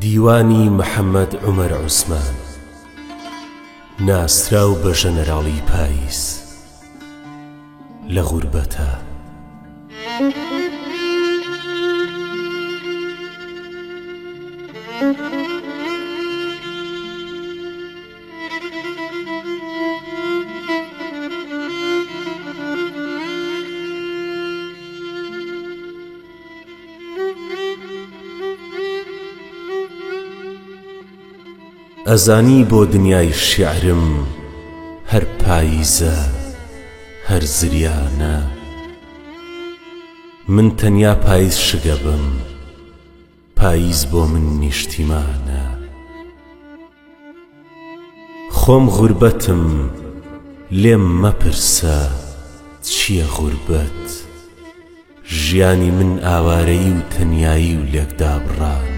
دیوانی محەمەد عومەر عوسمان ناسراو بە ژەنەراڵی پاییز لە غوربەتا. ئەزانی بۆ دنیای شیعرم هەر پاییزە هەر زریانە من تەنیا پاییز شگەبم پاییز بۆ من نیشتیمانە خۆم غوربەتم لێم مەپرسە چییە غوربەت ژیانی من ئاوارەیی و تەنیایی و لێکدابڕانە.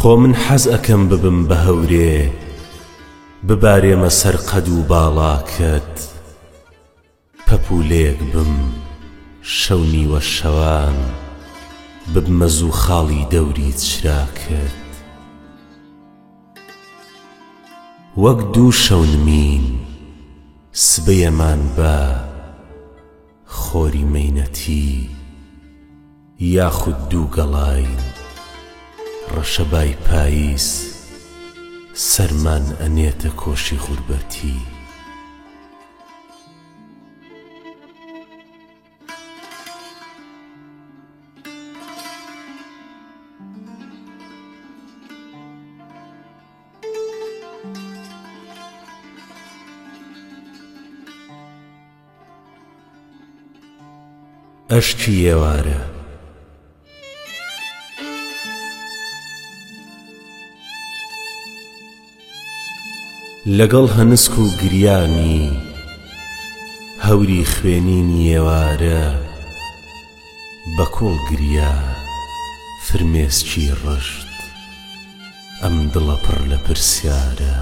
خۆ من حەز ئەکەم ببم بە هەورێ ببارێمە سەر قەد و باڵاکەت پەپوولەیەک بم شەو نیوە شەوان ببمە زووخاڵی دەوری چراکەت. وەک دوو شەونمین سبەیەمان بە خۆری مەینەتی یاخود دوو گەڵاین ڕەشەبای پاییز سەرمان ئەنێتە کۆشی غوربەتی. ئەشکی ئێوارە. لەگەڵ هەنسک و گریانی هەوری خوێنینی ئێوارە بە کوڵ گریا فرمێسکی ڕشت ئەم دڵە پڕ لە پرسیارە.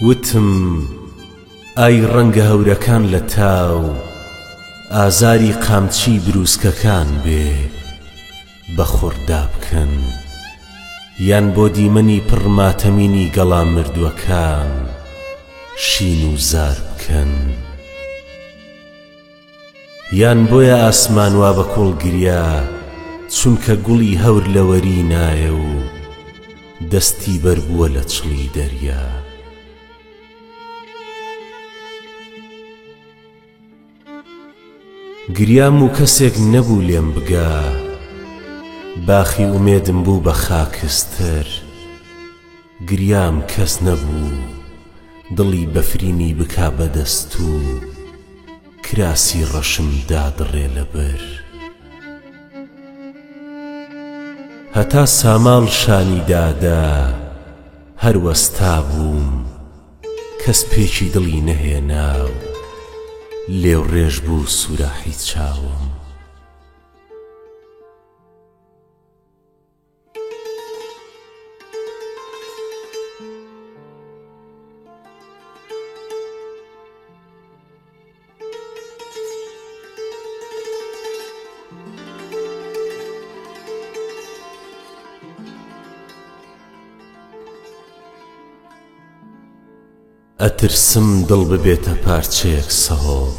وتم ئای ڕەنگە هەورەکان لە تاو ئازاری قامچی بروسکەکان بێ بە خوڕ دابکەن یان بۆ دیمەنی پڕ ماتەمینی گەڵا مردووەکان شین و زار بکەن. یان بۆیە ئاسمان وا بە کوڵ گریا چونکە گوڵی هەور لە وەری نایە و دەستی بەربووە لە چڵی دەریا. گریام و کەسێک نەبوو لێم بگا باخی ئومێدم بوو بە خاکستر گریام کەس نەبوو دڵی بەفرینی بکا بە دەست و کراسی ڕەشم دادڕێ لەبەر. هەتا ساماڵ شانی دادا هەر وەستابووم کەس پێکی دڵی نەهێنا و لێوڕێژ بوو سوراحی چاوم. ئەترسم دڵ ببێتە پارچەیەک سەهۆڵ.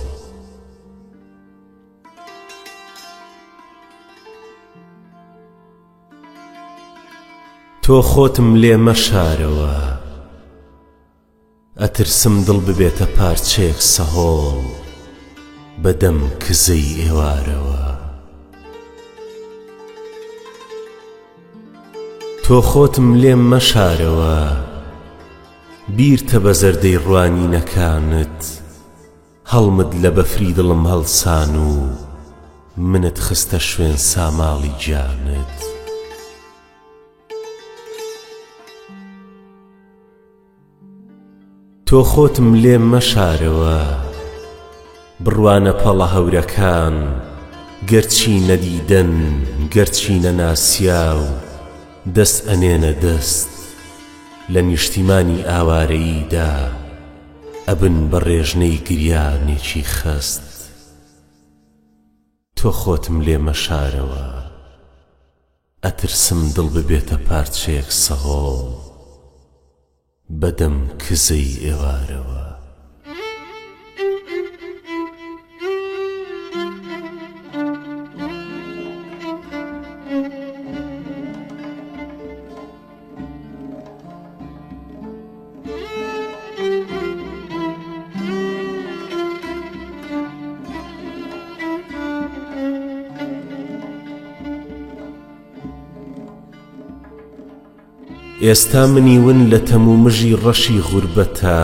تۆ خۆتم لێ مەشارەوە. ئەترسم دڵ ببێتە پارچەیەک سەهۆڵ بە دەم کزەی ئێوارەوە. تۆ خۆتم لێم مەشارەوە بیرتە بە زەردەی ڕوانینەکانت هەڵمت لە بەفری دڵم هەڵسان و منت خستە شوێن ساماڵی گیانت. تۆ خۆتم لێ مەشارەوە بڕوانە پەڵە هەورەکان گەرچی نەدیدەن گەرچی نەناسیاو دەست ئەنێنە دەست لە نیشتیمانی ئاوارەییدا. ئەبن بە ڕێژنەی گریانێکی خەست. تۆ خۆتم لێ مەشارەوە. ئەترسم دڵ ببێتە پارچەیەک سەهۆڵ بەدەم کزەی ئێوارەوە. ئێستا منی ون لە تەمومژی ڕەشی غوربەتا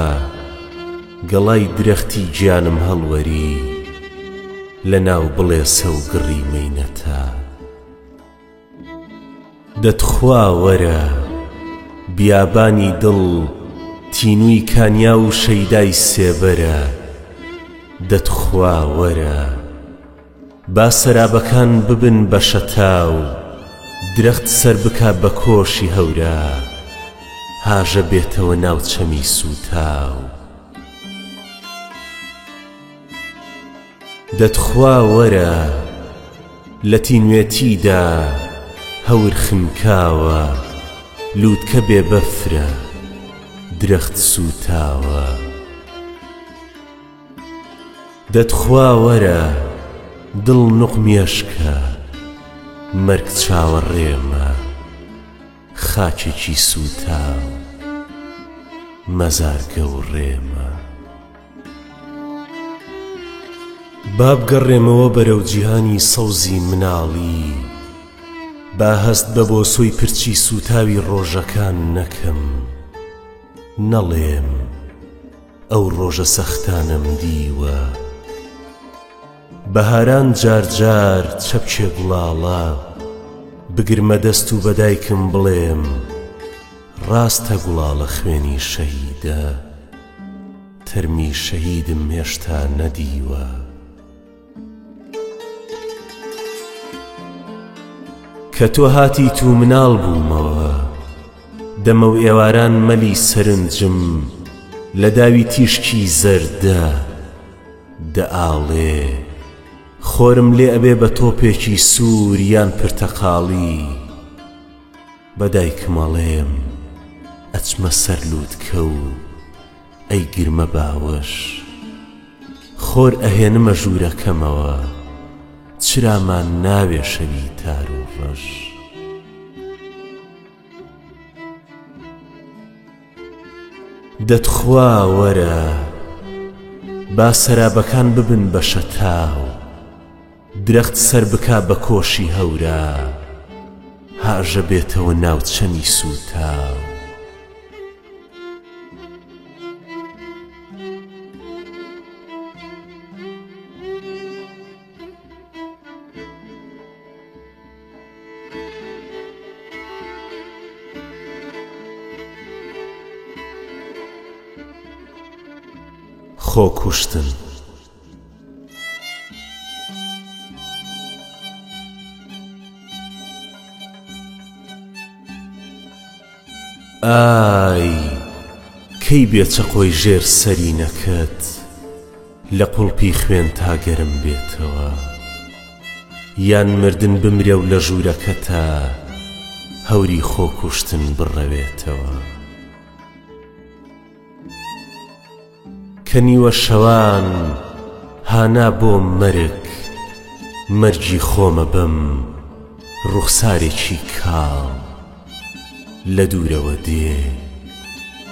گەڵای درەختی گیانم هەڵوەری لە ناو بڵێسە و گڕی مەینەتا. دە تخوا وەرە بیابانی دڵ تینووی کانیاو و شەیدای سێبەرە دە تخوا وەرە با سەرابەکان ببن بە شەتاو درەخت سەر بکا بە کۆشی هەورا هاژە بێتەوە ناو چەمی سووتاو. دە تخوا وەرە لە تینوێتیدا هەور خنکاوە لووتکە بێ بەفرە درەخت سووتاوە. دە تخوا وەرە دڵ نوقمیەشکە مەرگ چاوەڕێمە. خاکێکی سووتاو مەزارگە و ڕێمە. با بگەڕێمەوە بەرەو جیهانی سەوزی مناڵی، با هەست بە بۆسۆی پرچی سووتاوی ڕۆژەکان نەکەم، نەڵێم ئەو ڕۆژە سەختانەم دیوە. بەهاران جار جار چەپکێ گوڵاڵە بگرمە دەست و بە دایکم بڵێم ڕاستە گوڵاڵە خوێنی شەهیدە تەرمی شەهیدم هێشتا نەدیوە. کە تۆ هاتیت و مناڵ بوومەوە دەمەو ئێواران مەلی سەرنجم لە داوی تیشکی زەردە دەئاڵێ خۆرم لێ ئەبێ بە تۆپێکی سوور یان پرتەقاڵی بە دایکم ئەڵێم ئەچمە سەر لووتکە و ئەیگرمە باوەش خۆر ئەهێنمە ژوورەکەمەوە چرامان ناوێ شەوی تار و ڕەش. دە تخوا وەرە با سەرابەکان ببن بە شەتاو درەخت سەر بکا بە کۆشی هەورا هاژە بێتەوە ناو چەمی سووتاو. خۆکوشتن. ئای کەی بێ چەقۆی ژێر سەرینەکەت لە قوڵپی خوێن تا گەرم بێتەوە یان مردن بمرێ و لە ژوورەکەتا هەوری خۆکوشتن بڕەوێتەوە. کە نیوە شەوان هانا بۆ مەرگ مەرگی خۆمە بم ڕوخسارێکی کاڵ لە دوورەوە دێ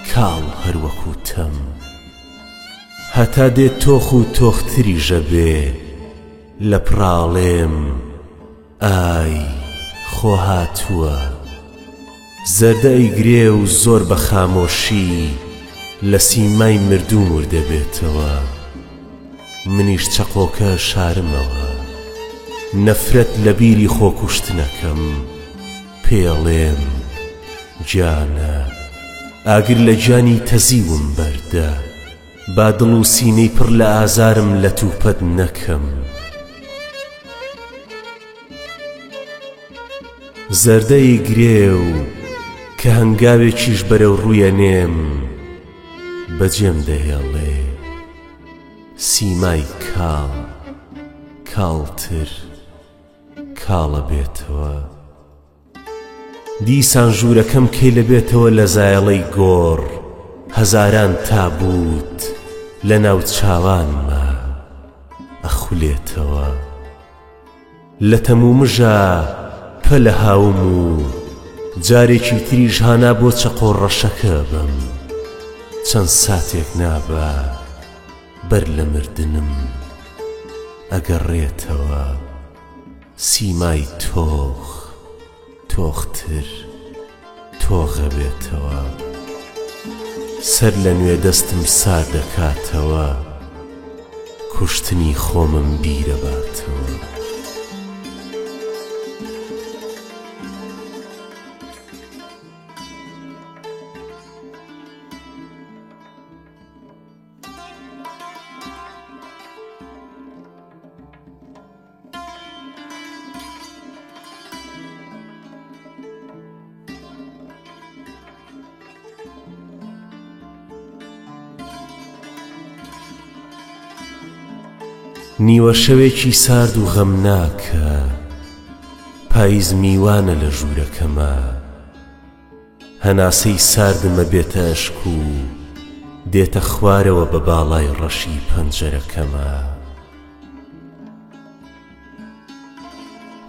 کاڵ هەر وەکوو تەم. هەتا دێ تۆخ و تۆختریش ئەبێ لە پڕاڵێم ئای خۆ هاتووە زەردە ئەیگرێ و زۆر بە خامۆشی لە سیمای مردوو وردەبێتەوە منیش چەقۆکە شارمەوە نەفرەت لە بیری خۆکوشتنەکەم پێڵێم گیانە ئاگر لە گیانی تەزیوم بەردە با دڵ و سینەی پڕ لە ئازارم لەتوپەت نەکەم. زەردەی گرێ و کە هەنگاوێکیش بەرەو ڕوویە نێم بەجێم دەهێڵێ. سیمای کاڵ، کاڵتر کاڵەبێتەوە. دیسان ژوورەکەم کەیلەبێتەوە لە زایەڵەی گۆڕ، هەزاران تابووت لە ناو چاوانما ئەخولێتەوە. لە تەمومژا پەلە هاوم و جارێکی تریش هانا بۆ چەقۆ ڕەشەکە ئەبەم. چەند ساتێک نابا بەر لە مردنم ئەگەڕێتەوە سیمای تۆخ تۆختر تۆغەبێتەوە سەر لە نوێ دەستم ساردەکاتەوە کوشتنی خۆمم بیرەباتەوە. نیوە شەوێکی سارد و غەمناکە پاییز میوانە لە ژوورەکەما هەناسەی ساردم ئەبێتە ئەشک و دێتە خوارەوە بە باڵای ڕەشی پەنجەرەکەما.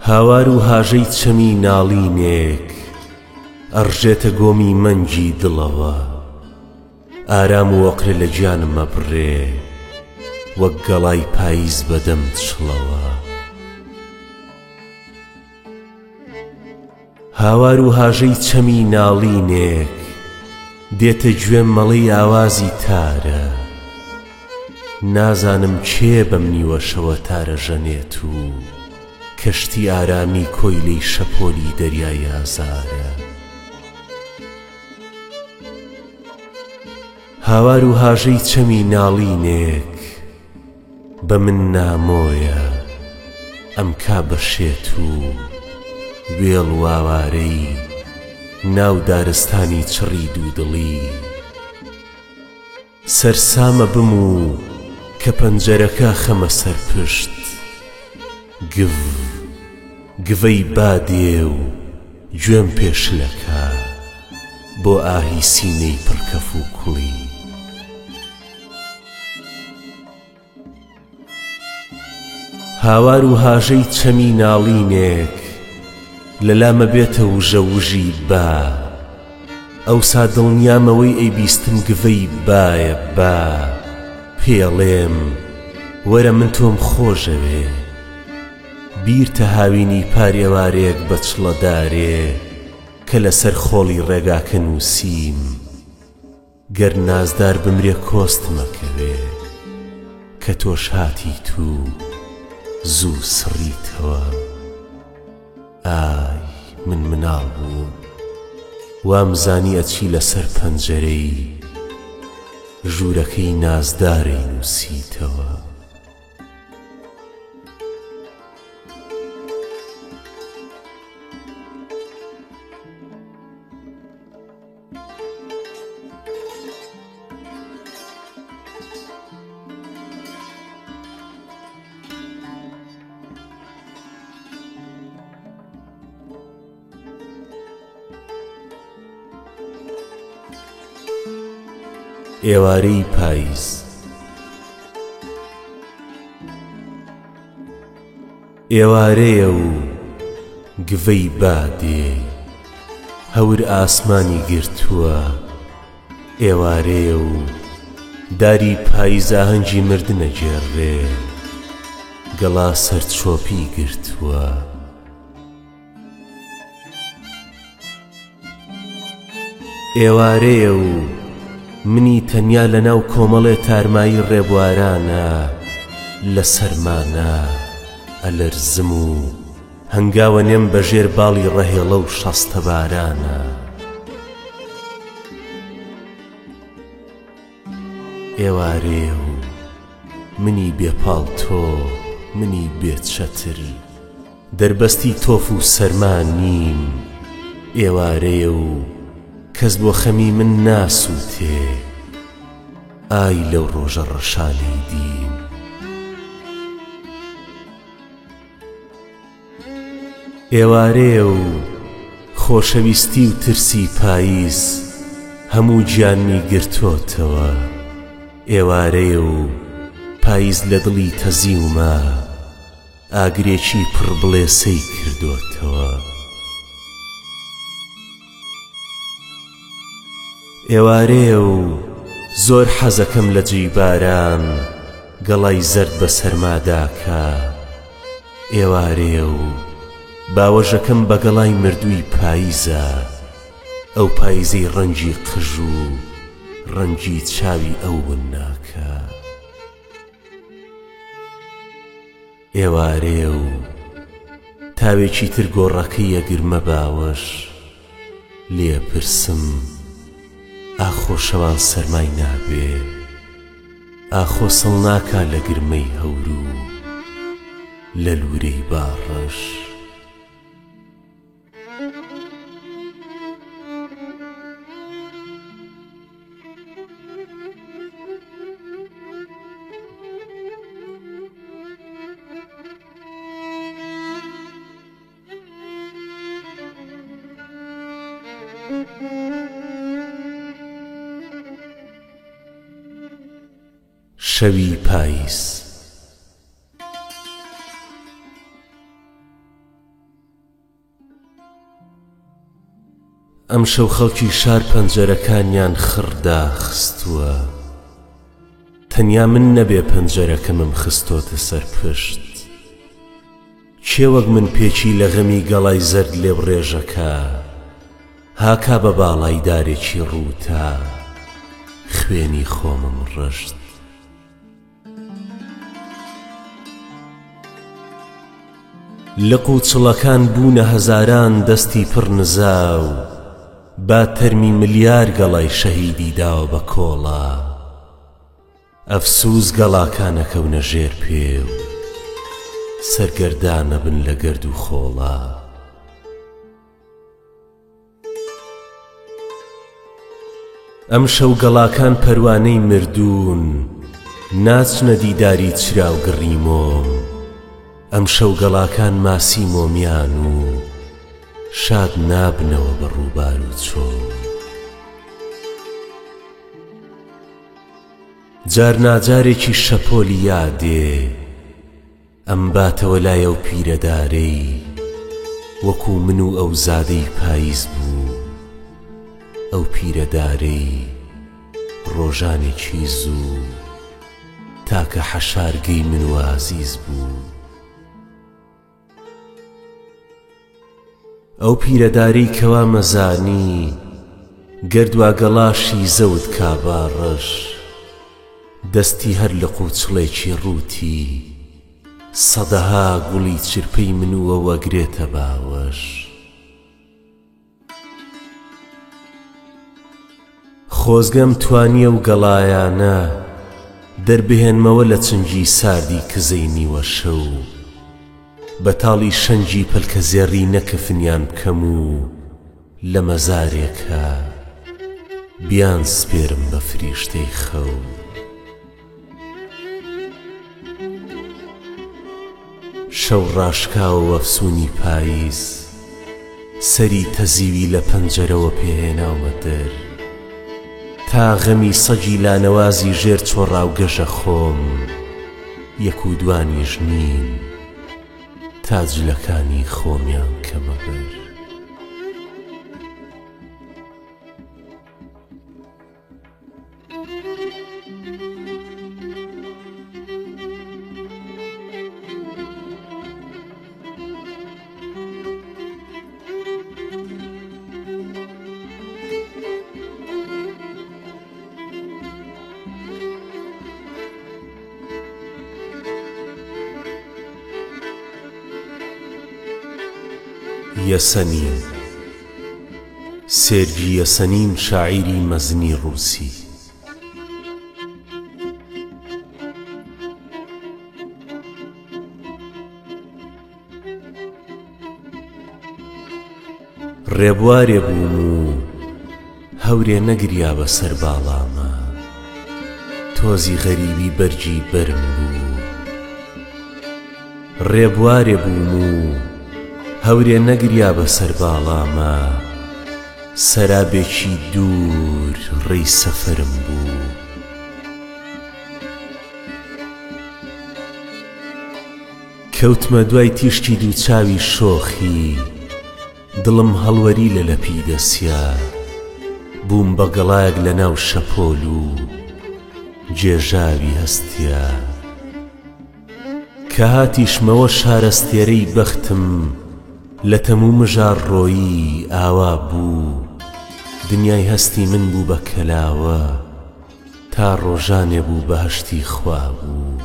هاوار و هاژەی چەمی ناڵینێک ئەڕژێتە گۆمی مەنگی دڵەوە. ئارام و ئۆقرە لە گیانم ئەبڕێ وەک گەڵای پاییز بە دەم چڵەوە. هاوار و هاژەی چەمی ناڵینێک دێتە گوێم مەڵێی ئاوازی تارە نازانم کێ بەم نیوەشەوە تارە ژەنێت و کەشتی ئارامی کۆیلەی شەپۆلی دەریای ئازارە. هاوار و هاژەی چەمی ناڵینێک بە من نامۆیە ئەمکا بە شێت و وێڵ و ئاوارەی ناو دارستانی چڕی دوودڵی سەرسامە بم و کە پەنجەرەکە خەمە سەر پشت گڤ گڤەی با دێ و گوێم پێ شلەکا بۆ ئاهی سینەی پڕ کەف و کوڵی. هاوار و هاژەی چەمی ناڵینێک لە لامە بێتە وژە وژی با ئەوسا دڵنیام ئەوەی ئەیبیستم گڤەی بایە با پێڵێم وەرە من تۆم خۆشەوێ بیرتە هاوینی پار ئێوارەیەک بە چڵە دارێ کە لەسەر خۆڵی ڕێگاکە نووسیم گەر نازدار بمرێ کۆست مەکەوێ کە تۆش هاتیت و زوو سڕیتەوە ئای من مناڵ بووم وام زانی ئەچی لەسەر پەنجەرەی ژوورەکەی نازدارەی نووسیتەوە. ئێوارەی پاییز. ئێوارەیە و گڤەی با دێ هەور ئاسمانی گرتووە ئێوارەیە و داری پاییز ئاهەنگی مردن ئەگێڕێ گەڵا سەرچۆپی گرتووە. ئێوارەیە و منی تەنیا لە ناو کۆمەڵێ تارمایی ڕێبوارانە لە سەرمانا ئەلەرزم و هەنگاوە نێم بە ژێر باڵی ڕەهێڵە و شەستەبارانە. ئێوارەیە و منی بێ پاڵتۆ، منی بێ چەتر، دەربەستی تۆف و سەرما نیم، ئێوارەیە و کەس بۆ خەمی من ناسووتێ، ئای لەو ڕۆژە ڕەشانەی دیم. ئێوارەیە و خۆشەویستی و ترسی پاییز هەموو گیانمی گرتۆتەوە. ئێوارەیە و پاییز لە دڵی تەزیوما ئاگرێکی پڕ بڵێسەی کردۆتەوە. ئێوارەیە و زۆر حەزەکەم لە جێی باران گەڵای زەرد بە سەرما داکا. ئێوارەیە و باوەژەکەم بە گەڵای مردووی پاییزە، ئەو پاییزەی ڕەنگی قژ و ڕەنگی چاوی ئەو ون ناکا. ئێوارەیە و تاوێکی تر گۆڕەکەی ئەگرمە باوەش، لێ ئەپرسم ئاخۆ شەوان سەرمای نابێ؟ ئاخۆ سڵ ناکا لە گرمەی هەور و لە لوورەی باڕەش؟ شەوی پاییز. ئەمشەو خەڵکی شار پەنجەرەکانیان خڕ داخستووە تەنیا من نەبێ پەنجەرەکەمم خستۆتە سەر پشت کێ وەک من پێکی لە غەمی گەڵای زەرد لێبڕێژەکە هاکا بە باڵای دارێکی ڕووتا خوێنی خۆمم ڕشت. لق و چڵەکان بوونە هەزاران دەستی پڕ نزا و با تەرمی ملیار گەڵای شەهیدی داوە بە کۆڵا. ئەفسووس گەڵاکان ئەکەونە ژێر پێ و سەرگەردان ئەبن لە گەرد و خۆڵا. ئەمشەو گەڵاکان پەروانەی مردوون ناچنە دیداری چرا و گڕی مۆم ئەمشەو گەڵاکان ماسی مۆمیان و شاد نابنەوە بە ڕووبار و چۆم. جار ناجارێکی شەپۆلی یادێ ئەمباتەوە لای ئەو پیرەدارەی وەکوو من و ئەو زادەی پاییز بوو، ئەو پیرەدارەی ڕۆژانێکی زوو تاکە حەشارگەی من و ئازیز بوو. ئەو پیرەدارەی کەوا مەزانی گەر دوا گەڵاشی زەوت کا با ڕەش دەستی هەر لق و چڵێکی ڕووتی سەدەها گوڵی چرپەی من و ئەو ئەگرێتە باوەش. خۆزگەم توانی ئەو گەڵایانە دەربهێنمەوە لە چنگی ساردی کزەی نیوەشەو بە تاڵی شەنگی پەلکەزێڕینە کفنیان بکەم و لە مەزارێکا بیانسپێرم بە فریشتەی خەو. شەو ڕاشکاوە وەفسوونی پاییز سەری تەزیوی لە پەنجەرەوە پێ هێناومە دەر تا غەمی سەگی لانەوازی ژێر چۆڕاوگەژە خۆم یەک و دوانیش نین تا جلەکانی خۆمیان کەمە بەر. یەسەنین سێرگی یەسەنین شاعیری مەزنی ڕووسی. ڕێبوارێ بووم و هەورێ نەگریا بە سەر باڵاما تۆزی غەریبی بەرگی بەرم بوو. ڕێبوارێ بووم و. هەورێ نەگریا بەسەر باڵاما، سەرابێکی دوور ڕێی سەفەرم بوو. کەوتمە دوای تیشکی دووچاوی شۆخی، دڵم هەڵوەری لە لەپی دەسیا، بووم بە گەڵایەک لە ناو شەپۆل و گێژاوی هەستیا. کە هاتیشمەوە شارەستێرەی بەختم لە تەمومژا ڕۆیی ئاوا بوو، دنیای هەستی من بوو بە کەلاوە، تا ڕۆژانێ بوو بەهەشتی خوا بوو.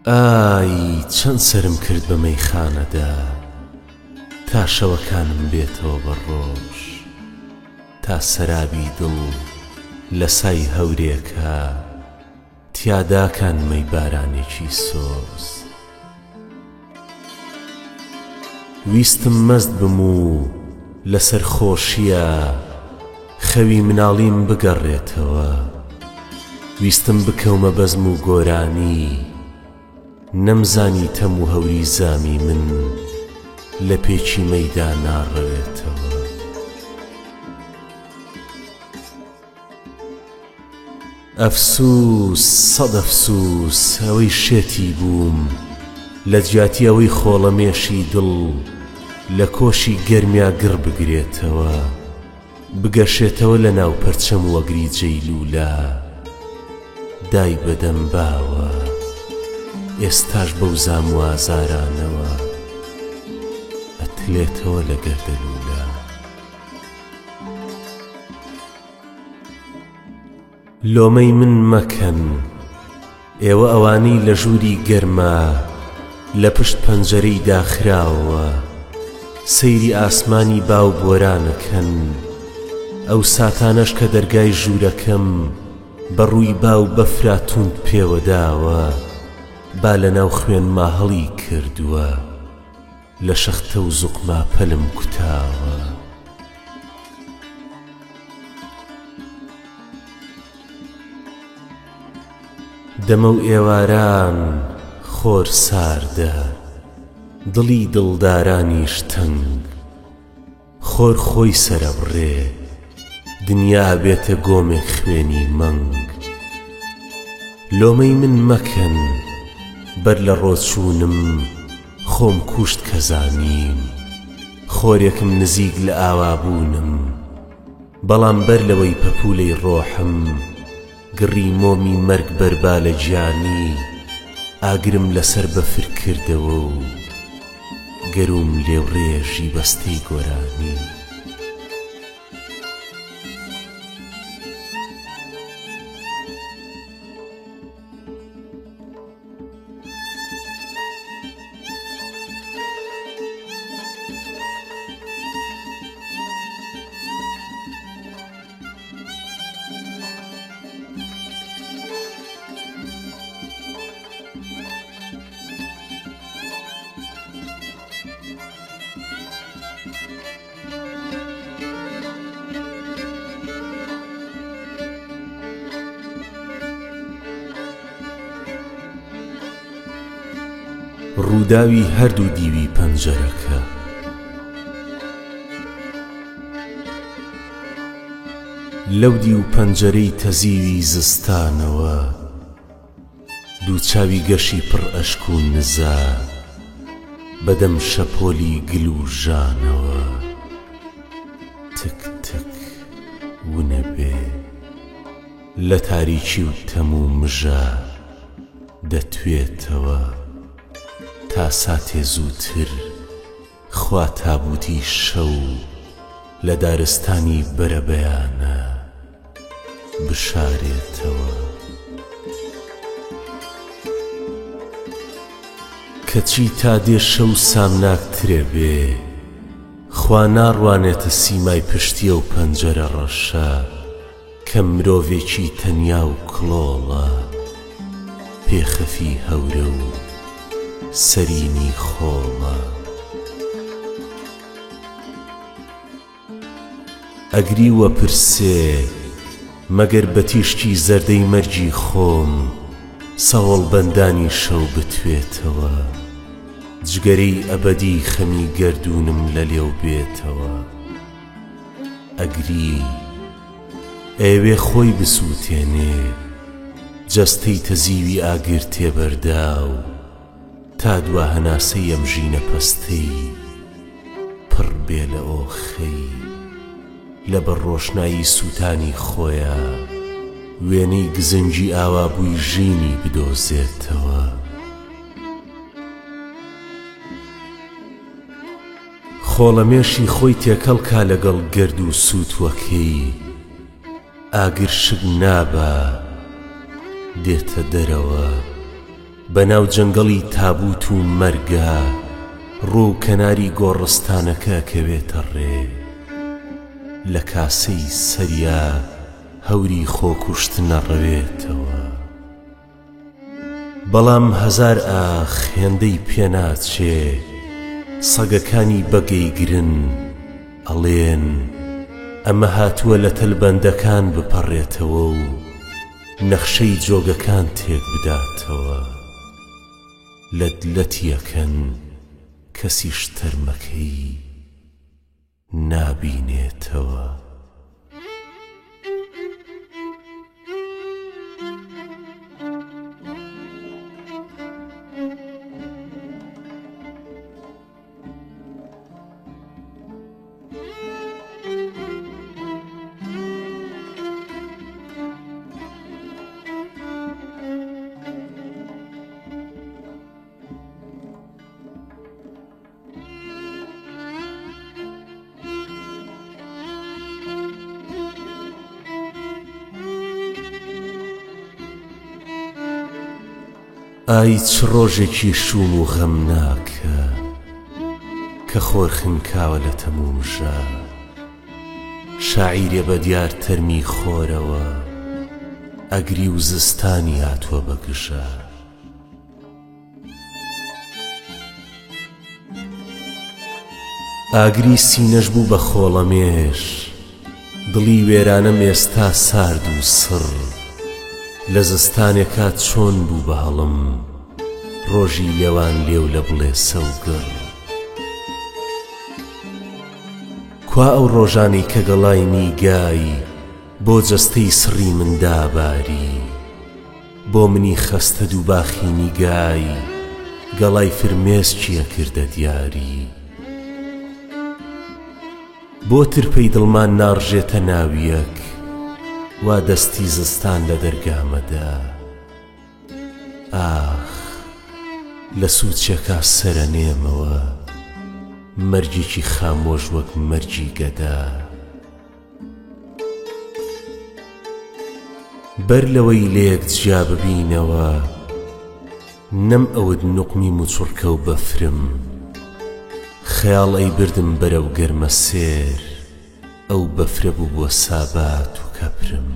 ئای چەند سەرم کرد بە مەیخانەدا تا شەوەکانم بێتەوە بە ڕۆژ تا سەرابی دڵ لە سای هەورێکا تیا داکان مەی بارانێکی سۆز. ویستم مەست بم و لەسەر خۆشییە خەوی مناڵیم بگەڕێتەوە ویستم بکەومە بەزم و گۆرانی نەمزانی تەم و هەوری زامی من لە پێکی مەیدا ناڕەوێتەوە. ئەفسووس سەد ئەفسووس ئەوەی شێتی بووم لە جیاتی ئەوەی خۆڵەمێشی دڵ لە کۆشی گەرمیا گڕ بگرێتەوە بگەشێتەوە لە ناو پەرچەم وەگریجەی لوولە دای بەدەم باوە ئێستاش بەو زام و ئازارانەوە ئەتلێتەوە لە گەردەلوولە. لۆمەی من مەکەن ئێوە ئەوانەی لە ژووری گەرما لە پشت پەنجەرەی داخراوەوە سەیری ئاسمانی باو بۆرانەکەن ئەو ساتانەش کە دەرگای ژوورەکەم بە ڕووی باو بەفرا توند پێوە داوە با لە ناو خوێنما هەڵی کردووە لە شەختە و زوقما پەلم کوتاوە. دەمەو ئێواران خۆر ساردە دڵی دڵدارانیش تەنگ خۆر خۆی سەرەبڕێ دنیا ئەبێتە گۆمێک خوێنی مەنگ لۆمەی من مەکەن بەر لە ڕۆچوونم خۆم کوشت کە زانیم خۆرێکم نزیک لە ئاوابوونم بەڵام بەر لەوەی پەپوولەی ڕۆحم گڕی مۆمی مەرگ بەربا لە گیانی ئاگرم لەسەر بەفر کردەوە و گەرووم لێوڕێژی بەستەی گۆرانی. ڕووداوی هەردوو دیوی پەنجەرەکە. لەو دیو پەنجەرەی تەزیوی زستانەوە دوو چاوی گەشی پڕ ئەشک و نزا بەدەم شەپۆلی گل و ژانەوە تک تک ونەبێ لە تاریکی و تەم و مژا دەتوێتەوە تا ساتێ زووتر خوا تابووتی شەو لە دارستانی بەرەبەیانە بشارێتەوە. کەچی تا دێ شەو سامناکترێ بێ، خوا ناڕوانێتە سیمای پشتی ئەو پەنجەرە ڕەشە کە مرۆڤێکی تەنیا و کڵۆڵە، پێخەفی هەورە و سەرینی خۆڵە. ئەگری و ئەپرسێ، مەگەر بە تیشکی زەردەی مەرگی خۆم. سەهۆڵبەندانی شەو بتوێتەوە، جگەرەی ئەبەدی خەمی گەردوونم لە لێو بێتەوە. ئەگری، ئەیەوێ خۆی بسووتێنێ، جەستەی تەزیوی ئاگر تێبەرداو، تا دوا هەناسەی ئەم ژینە پەستەی پڕ بێ لە ئۆخەی، لەبەر ڕۆشنایی سووتانی خۆیا وێنەی گزنگی ئاوابووی ژینی بدۆزێتەوە. خۆڵەمێشی خۆی تێکەڵ کا لەگەڵ گەرد و سووتوەکەی، ئاگر شک نابا دێتە دەرەوە. بەناو جەنگەڵی تابووت و مەرگا ڕوو کەناری گۆڕستانەکە ئەکەوێتە ڕێ. لە کاسەی سەریا هەوری خۆکوشتن ئەڕەوێتەوە. بەڵام هەزار ئاخ هێندەی پێناچێ سەگەکانی بەگەیگرن ئەڵێن ئەمە هاتووە لە تەلبەندەکان بپەڕێتەوە و نەخشەی جۆگەکان تێک بداتەوە لەت لەتی ئەکەن کەسیش تەرمەکەی نابینێتەوە. ئای چ ڕۆژێکی شووم و غەمناکە کە خۆر خنکاوە لە تەمومژا شاعیرێ بە دیار تەرمی خۆرەوە ئەگری و زستانی هاتووە بە گژا. ئاگری سینەش بوو بە خۆڵەمێش دڵی وێرانەم ئێستا سارد و سڕ لە زستانێکا چۆن بوو بە هەڵم ڕۆژی لێوان لێو لە بڵێسە و گڕ کوا ئەو ڕۆژانەی کە گەڵای نیگای بۆ جەستەی سڕی من داباری بۆ منی خەستە دووباخی نیگای گەڵای فرمێسکی ئەکردە دیاری بۆ ترپەی دڵمان ناڕژێتە ناویەک وا دەستی زستان لە دەرگامەدا ئاخ لە سوچێکا سەرەنێمەوە مەرگێکی خامۆش وەک مەرگی گەدا. بەر لەوەی لەیەک جیا ببینەوە نەم ئەوت نوقمی موچڕکە و بەفرم خەیاڵ ئەیبردم بەرەو گەرمەسێر ئەو بەفرە بووبووە سابات و کەپرم.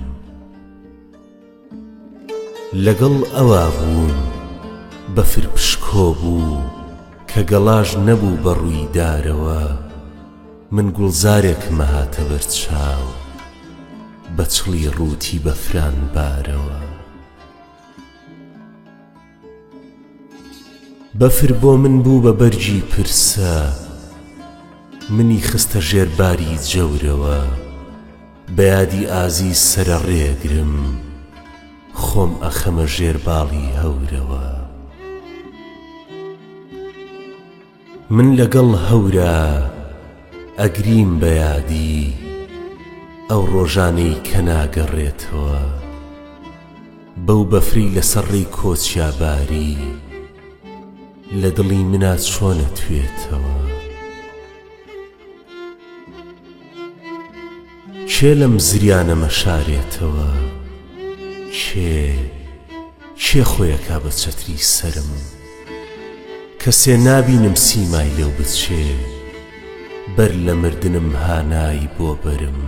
لەگەڵ ئەوا بووم بەفر پشکۆ بوو کە گەڵاش نەبوو بە ڕووی دارەوە من گوڵزارێکم ئەهاتە بەر چاو بە چڵی ڕووتی بەفران بارەوە. بەفر بۆ من بوو بە بەرگی پرسە منی خستە ژێر باری جەورەوە بە یادی ئازیز سەرەڕێگرم خۆم ئەخەمە ژێر باڵی هەورەوە. من لەگەڵ هەورا ئەگریم بە یادی ئەو ڕۆژانەی کە ناگەڕێتەوە بەو بەفری لەسەر ڕێی کۆچیا باری لە دڵی منا چۆن ئەتوێتەوە. کێ لەم زریانە مەشارێتەوە کێ کێ خۆی ئەکا بە چەتری سەرم کەسێ نابینم سیمای لێو بچێ بەر لە مردنم هانای بۆ بەرم.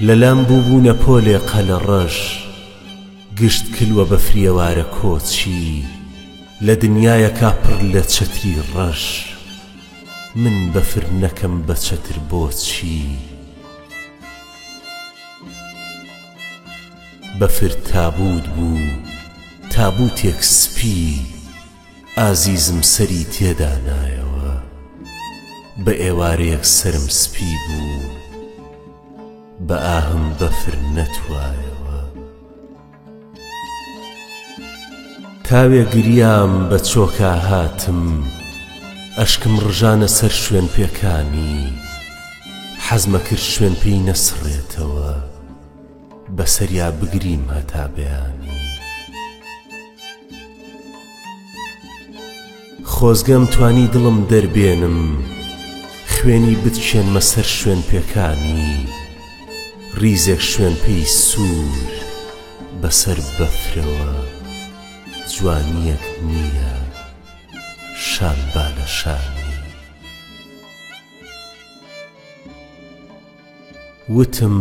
لە لام بووبوونە پۆلێ قەلەڕەش گشت کل وە بەفریەوارە کۆچی لە دنیایەکا پڕ لە چەتری ڕەش من بەفر نەکەم بە چەتر بۆچی؟ بەفر تابووت بوو، تابووتێک سپی، ئازیزم سەری تێدا نایەوە. بە ئێوارەیەک سەرم سپی بوو، بە ئاهم بەفر نەتوایەوە. تاوێ گریام بە چۆکا هاتم ئەشکم ڕژانە سەر شوێن پێکانی حەزمە کرد شوێن پێی نەسڕێتەوە بەسەریا بگریم هەتا بەیانی. خۆزگەم توانی دڵم دەربێنم خوێنی بتکێنمە سەر شوێن پێکانی ڕیزێک شوێن پێی سوور بەسەر بەفرەوە جوانیەک نییە شان با لە شانی. وتم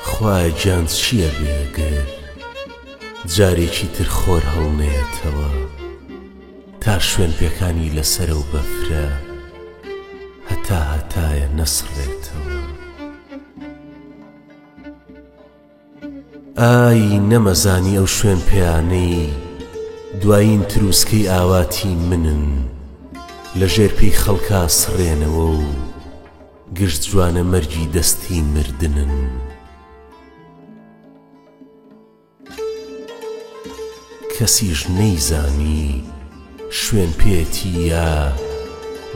خوایە گیان چییە بێ گەر جارێکی تر خۆر هەڵنەیەتەوە تا شوێن پێکانی لەسەر ئەو بەفرە هەتا هەتایە نەسڕێتەوە. ئای نەمەزانی ئەو شوێن پێیانەی دوایین تروسکەی ئاواتی منن لە ژێر پێی خەڵکا سڕێنەوە و گشت جوانە مەرگی دەستی مردنن. کەسیش نەیزانی شوێن پێتی یا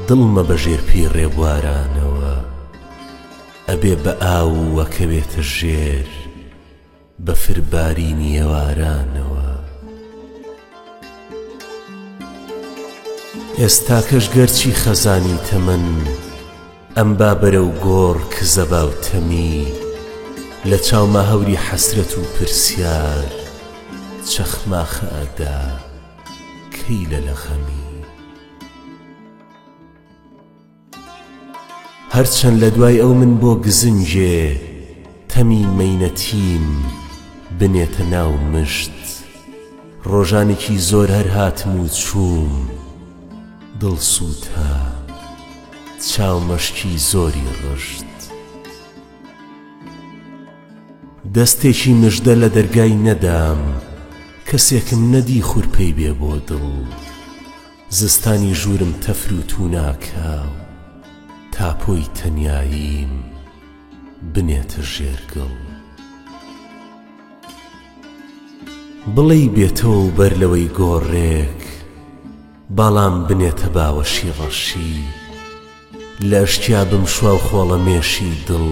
دڵمە بە ژێر پێی ڕێبوارانەوە ئەبێ بە ئاو و ئەکەوێتە ژێر بەفر بارینی ئێوارانەوە. ئێستاکەش گەرچی خەزانی تەمەن ئەمبا بەرەو گۆڕ کزەبا و تەمی لە چاوما هەوری حەسرەت و پرسیار چەخماخە ئەدا کەی لە لە غەمی. هەرچەن لە دوای ئەو من بۆ گزنگێ تەمی مەینەتیم بنێتە ناو مشت ڕۆژانێکی زۆر هەر هاتم و چووم دڵ سووتا چاو مەشکی زۆری ڕشت دەستێکی مژدە لە دەرگای نەدام کەسێکم نەدی خورپەی بێ بۆ دڵ. زستانی ژوورم تەفر و تووناکە و تاپۆی تەنیاییم بنێتە ژێر گڵ. بڵێی بێتەوە و بەر لەوەی گۆڕێک باڵام بنێتە باوەشی ڕەشی، لە ئەشکیا بمشوا و خۆڵەمێشی دڵ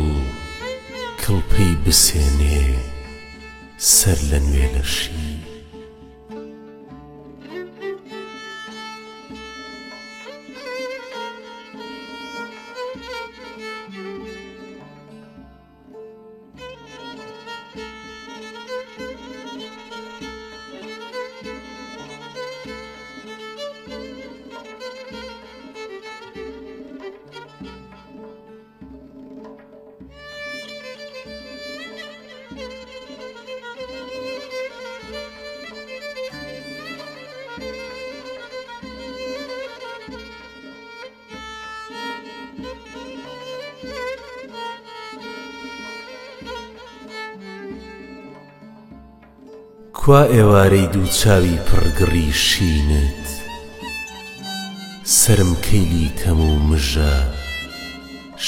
کڵپەی بسێنێ سەر لە نوێ لەشی. کوا ئێوارەی دوو چاوی پڕ گڕی شینت سەرم کەیلی تەم و مژە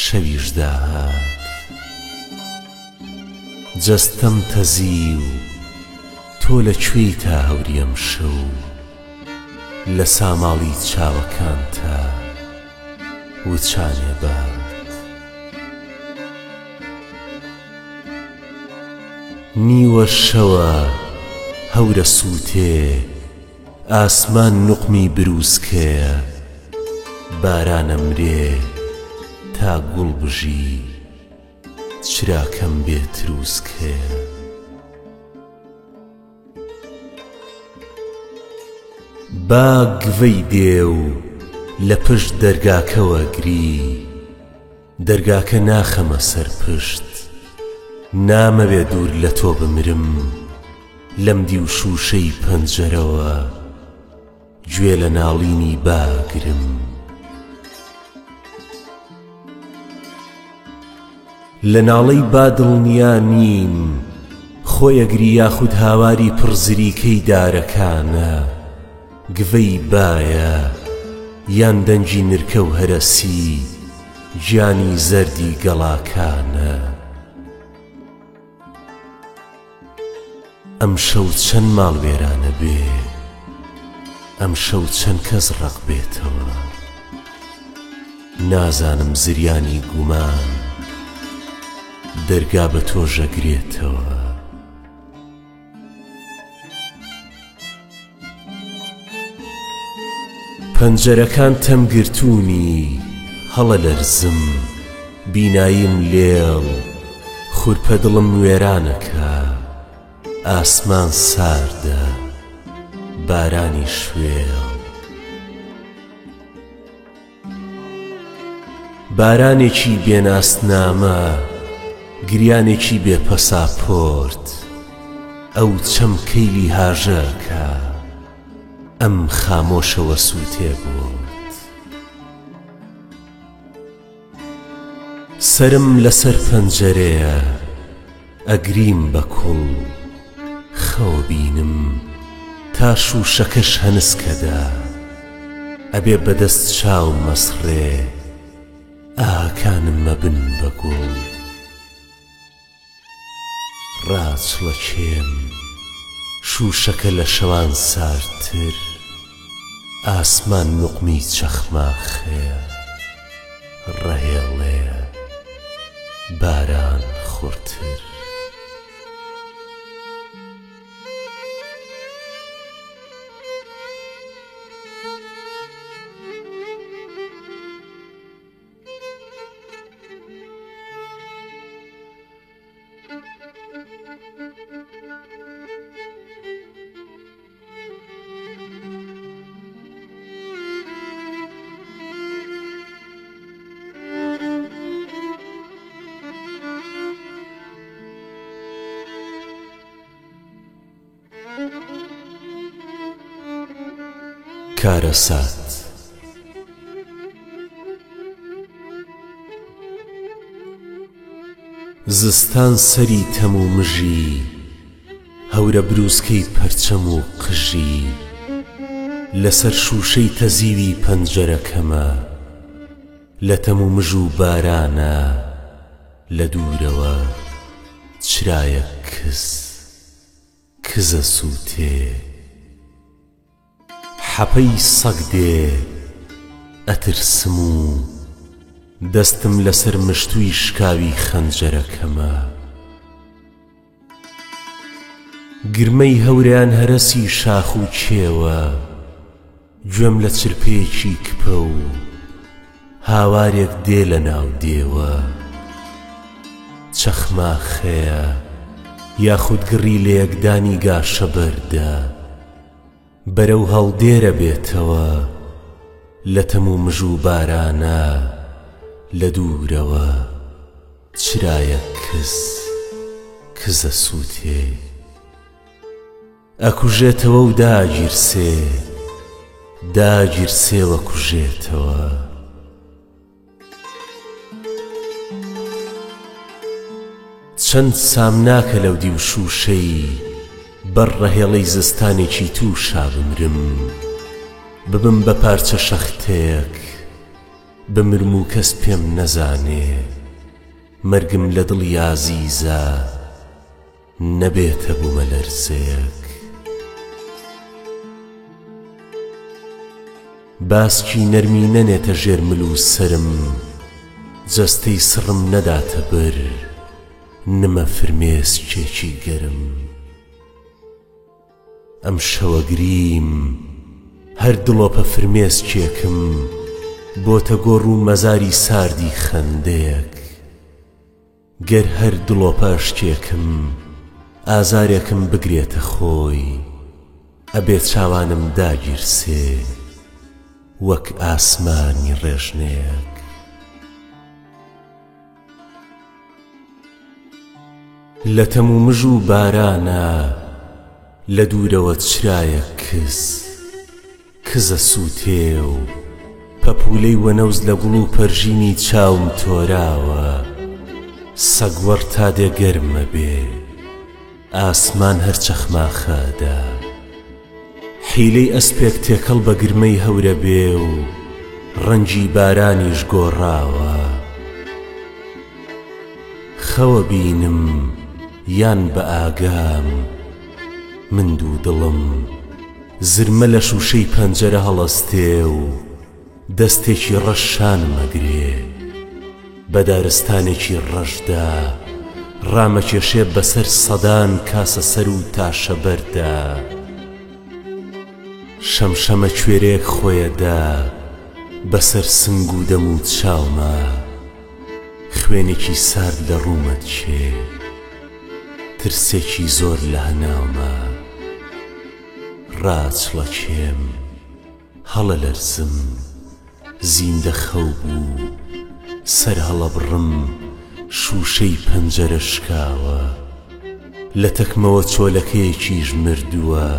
شەویش داهات جەستەم تەزی و تۆ لە کوێی تا هەوری ئەمشەو لە ساماڵی چاوەکانتا وچانێ بات. نیوە شەوە هەورە سووتێ ئاسمان نوقمی برووسکەیە باران ئەمرێ تا گوڵ بژی چراکەم بێ ترووسکەیە. با گڤەی دێ و لە پشت دەرگاکەوە گری. دەرگاکە ناخەمە سەر پشت نامەوێ دوور لە تۆ بمرم لەم دیو شووشەی پەنجەرەوە گوێ لە ناڵینی باگرم. لە ناڵەی با دڵنیا نیم. خۆی ئەگری یاخود هاواری پڕ زریکەی دارەکانە، گڤەی بایە یان دەنگی نرکە و هەرەسی گیانی زەردی گەڵاکانە. ئەمشەو چەند ماڵ وێرانە بێ، ئەمشەو چەند کەس ڕەق بێتەوە. نازانم زریانی گومان دەرگا بە تۆش ئەگرێتەوە. پەنجەرەکان تەم گرتوونی هەڵەلەرزم بیناییم لێڵ خورپە دڵم وێرانەکە ئاسمان ساردە بارانیش وێڵ. بارانێکی بێ ناسنامە، گریانێکی بێ پەساپۆرت، ئەو چەمکەی لیهاژە ئەکا، ئەم خامۆشەوە سووتێ بۆت. سەرم لەسەر پەنجەرەیە ئەگریم بە کوڵ خەو بینم تا شووشەکەش هەنسکەدا ئەبێ بە دەست چاو مەسڕێ ئاهەکانم مەبن بە گوڵ. ڕاچڵەکێم شووشەکە لە شەوان ساردتر ئاسمان نوقمی چەخماخەیە ڕەهێڵێ باران خوڕتر. کارەسات. زستان سەری تەم و مژی هەورە بروسکەی پەرچەم و قژی لەسەر شووشەی تەزیوی پەنجەرەکەمە لە تەم و مژ و بارانە لە دوورەوە چرایەک کز کزە سووتێ. حەپەی سەگ دێ ئەترسم و دەستم لەسەر مشتووی شکاوی خەنجەرەکەمە. گرمەی هەوریان هەرەسی شاخ و کێوە، گوێم لە چرپەیەکی کپە و هاوارێک دێ لە ناو دێوە. چەخماخەیە یاخود گڕی لەیەکدانی گاشەبەردە. بەرەو هەڵدێرە بێتەوە لە تەم و مژ و بارانا لە دوورەوە چرایەک کز کزە سووتێ ئەکوژێتەوە و داگیرسێ داگیرسێ و ئەکوژێتەوە. چەند سامناکە لەو دیو شووشەی بەر ڕەهێڵەی زستانێکی تووشا بمرم ببم بە پارچە شەختەیەک بمرم و کەس پێم نەزانێ مەرگم لە دڵی ئازیزا نەبێتە بوومەلەرزەیەک. باسکی نەرمی نەنێتە ژێر مل و سەرم جەستەی سڕم نەداتە بەر نمە فرمێسکێکی گەرم. ئەم شەوە گریم هەر دڵۆپە فرمێسکێکم بۆتە گۆڕ و مەزاری ساردی خەندەیەک. گەر هەر دڵۆپە ئەشکێکم ئازارێکم بگرێتە خۆی ئەبێ چاوانم داگیرسێ وەک ئاسمانی ڕێژنەیەک. لە تەمومژ و بارانا لە دوورەوە چرایەک کز. کزە سووتێ و پەپوولەی وەنەوز لە گوڵ و پەرژینی چاوم تۆراوە سەگوەڕ تا دێ گەرم ئەبێ. ئاسمان هەر چەخماخە ئەدا. حیلەی ئەسپێک تێکەڵ بە گرمەی هەورە بێ و ڕەنگی بارانیش گۆڕاوە. خەوە بینم یان بە ئاگام من دوودڵم. زرمە لە شووشەی پەنجەرە هەڵەستێ و دەستێکی ڕەش شانم ئەگرێ. بە دارستانێکی ڕەشدا ڕامەکێشێ بەسەر سەدان کاسەسەر و تاشەبەردا. شەمشەمە کوێرەیەک خۆیەدا بەسەر سنگ و دەم و چاوما. خوێنێکی سارد لە ڕوومە دچێ. ترسێکی زۆر لە هەناوما. ڕاچڵەکێم. هەڵەلەرزم، زیندە خەو بوو، سەر هەڵەبڕم، شووشەی پەنجەرە شکاوە، لە تەکمەوە چۆلەکەیەکیش مردووە،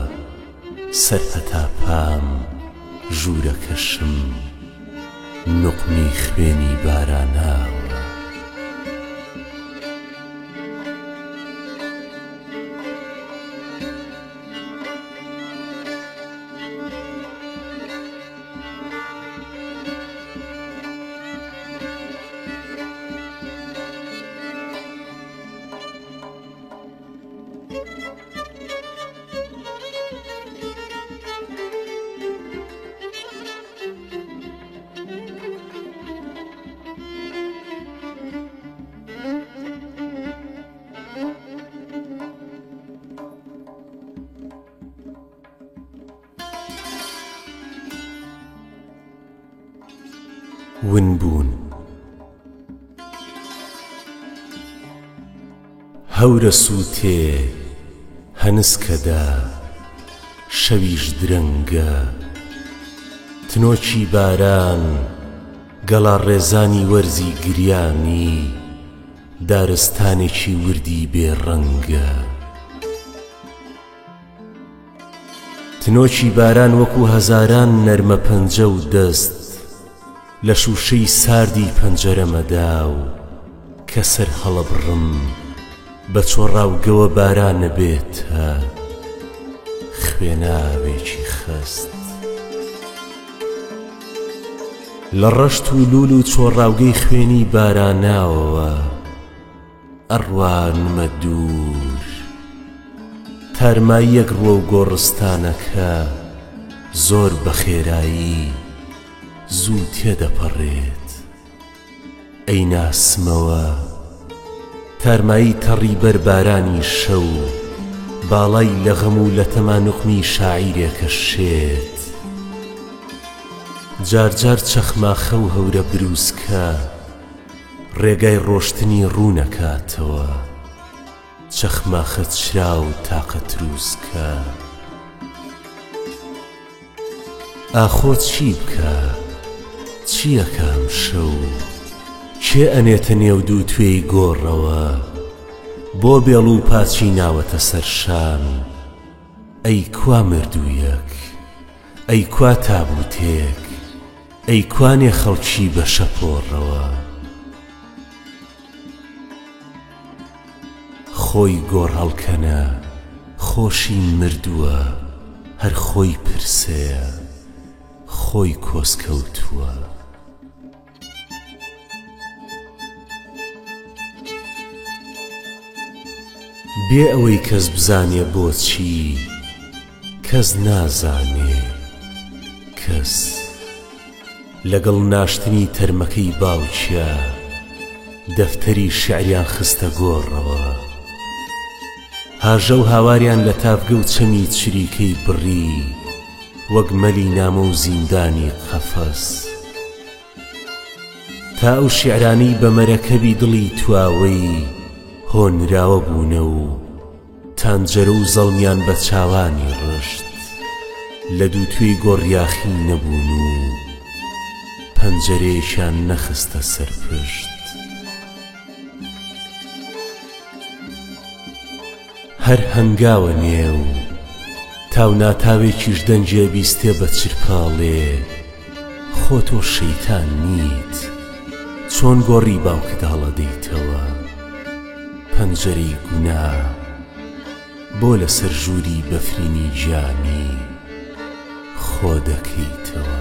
سەر هەتا پام ژوورەکەشم نوقمی خوێنی باراناوە. ون بوون. هەورە سووتێ هەنسکەدا شەویش درەنگە تنۆکی باران گەڵاڕێزانی وەرزی گریانی دارستانێکی وردی بێ ڕەنگە. تنۆکی باران وەکو هەزاران نەرمە پەنجە و دەست لە شووشەی ساردی پەنجەرەمەدا و کە سەر هەڵەبڕم بە چۆڕاوگەوە بارانە بێتە خوێناوێکی خەست. لە ڕەشت و لوول و چۆڕاوگەی خوێنی باراناوەوە ئەڕوانمە دوور. تارماییەک ڕووەو گۆڕستانەکە زۆر بە خێرایی زوو تێدەپەڕێت. ئەیناسمەوە. تارمایی تەڕی بەر بارانی شەو، باڵای لە غەم و لە تەما نوقمی شاعیرێکە شێت. جار جار چەخماخە و هەورە برووسکە ڕێگای ڕۆشتنی ڕوونەکاتەوە. چەخماخە چرا و تاقە ترووسکە. ئاخۆ چی بکا؟ چی ئەکا ئەمشەو؟ کێ ئەنێتە نێو دووتوێی گۆڕەوە؟ بۆ بێڵ و پاچی ناوەتە سەر شان؟ ئەی کوا مردوویەک؟ ئەی کوا تابووتێک؟ ئەی کوانێ خەڵکی بە شەپۆڕەوە؟ خۆی گۆڕهەڵکەنە خۆشی مردووە هەر خۆی پرسەیە خۆی کۆسکەوتووە. بێ ئەوەی کەس بزانێ بۆچی کەس نازانێ کەس. لەگەڵ ناشتنی تەرمەکەی باوکیا دەفتەری شیعریان خستە گۆڕەوە. هاژە و هاواریان لە تاڤگە و چەمی چریکەی بڕی وەک مەلی نامۆ و زیندانی قەفەس. تا ئەو شیعرانەی بە مەرەکەبی دڵی تواوەی هۆنراوە بوونە و تانجەرە و زەڵمیان بە چاوانی ڕشت، لە دووتوێی گۆڕ یاخی نەبوون و پەنجەرەیەکیان نەخستە سەر پشت. هەر هەنگاوە نێو تاو ناتاوێکیش دەنگێ بیستێ بە چرپاڵێ خۆ تۆ شەیتان نیت چۆن گۆڕی باوکت هەڵەدەیتەوە پەنجەرەی گوناه. بۆ لەسەر ژووری بەفرینی گیانی خۆ دەکەیتەوە؟